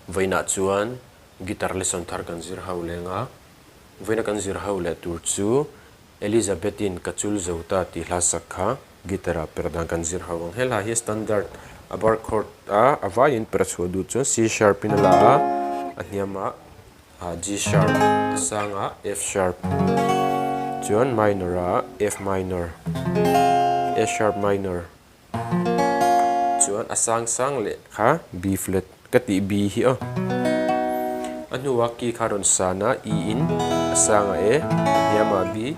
Vawiinah chuan guitar lesson thar kan zir ho leng a, vawiina kan zir ho leh tur chu Elizabeth-in Ka chul zo ta tih hla sak kha guitar ah per dan kan zir ho ang. He hla hi standard a bar chord a, a vaiin per chhuah duh chuan C sharp in a la a, a hniamah G sharp, a sangah F sharp, chuan minor ah F minor, A sharp minor. Chuan a sang sang leh kha B flat ka tih B hi aw. A hnua key kha rawn san a E in a sang a A, a hniam ah B,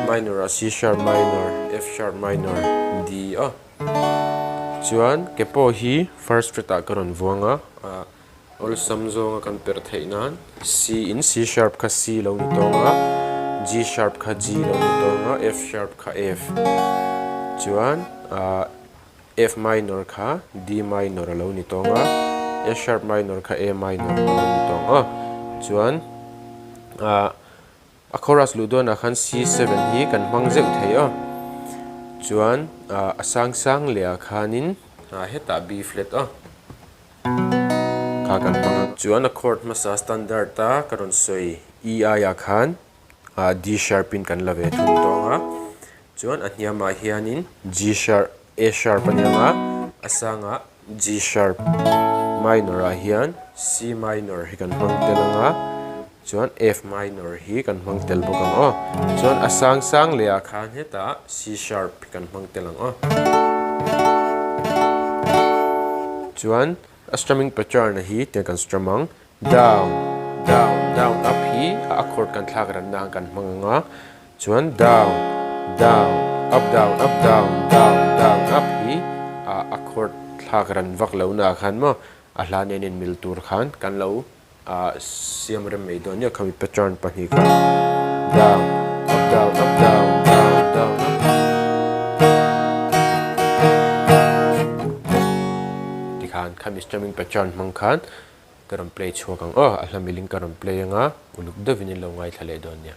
minor ah C sharp minor, F sharp minor, D aw. Chuan ke pawh hi first fret ah ka rawn vuang a, ah awlsam zawnga kan perh theih nan C in C sharp kha C lo ni tawng a, G sharp kha G lo ni tawng a, F sharp kha F. Chuan ah F minor kha D minor a lo ni tawng a, A sharp minor kha A minor a lo ni tawng a. Chuan ah a chorus luh dawnah khan C7 hi kan hmang zeuh thei a. Chuan ah a sang sang leh ah khanin ah hetah B flat a. Kha kan hmang a. Chuan a chord hmasa standard a ka rawn sawi E aiah khan ah D sharp in kan la ve thung tawng a. Chuan a hniamah hianin G sharp A sharp a ni ang a, a sangah G sharp minor ah hian C minor hi kan hmang tel ang a, chuan F minor hi kan hmang tel bawk ang aw. Chuan a sang sang leh ah khan hetah C sharp hi kan hmang tel ang aw. Chuan a strumming pattern hi tiang kan strum ang, down, down, down, up hi a chord kan thlak ranna ang kan hmang ang a, chuan down, down, up, down, up, down, down, down, up hi a chord thlak ran vak lohna ah khan maw a hla nen inmil tur khan kan lo Ah siam rem mai dawn nia khami pattern pahnih kha down up down up down down down up tikhan khami strumming pattern hmang khan ka rawn play chhuak ang aw a hla milin ka rawn play anga uluk deuhin in lo ngaithla leh dawn nia.